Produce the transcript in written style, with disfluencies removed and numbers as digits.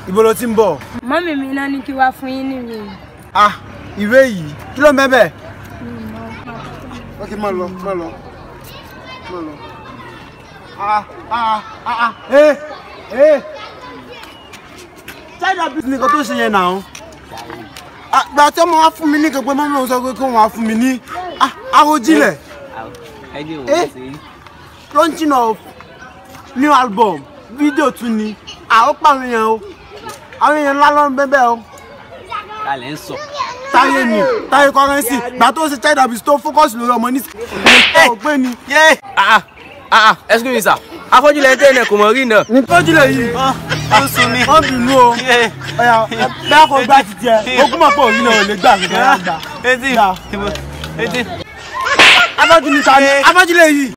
Ibo ló ti ń bọ̀? Mọ́mì mi náà ní kí wá fún yín níwèé yìí. Ah, ìwé yìí kí ló ń bẹ bẹ́ẹ̀? Ok, má lọ, má lọ, má lọ. Ah, ah, ah, ah, eh, eh. Child abuse nìkan tó ṣe yẹn náà. Àgbà tí ọmọ wa fún mi ní kan pé mọ́mí òun sọ pé kí wọ́n wá fún mi ní Àròjinlẹ̀. Launching of new album, video tún ni. Àwọn pa àwọn èèyàn o. Àwọn èèyàn ńlá ló ń bẹ́bẹ́ o. Kálẹ̀ ń sọ. Táyé ni, Táyé Currency, gbà tó ṣe child abuse tó focus lórí ọmọ ní ọ̀gbẹ́ ni. Excuse me sir, afọ́jú lẹ́yìn tẹ́lẹ̀ náà kò mọ̀ rí náà. Afọ́jú lè yìí. Ó sun mi. Wọ́n bínú o. Ọ̀yà bẹ́ẹ̀ kò gbá títí ẹ, ogún mọ̀ pé òyìn náà ò lè gbà gbà. Etí. Afọ́jú ni ta ni, afọ́jú lè yìí.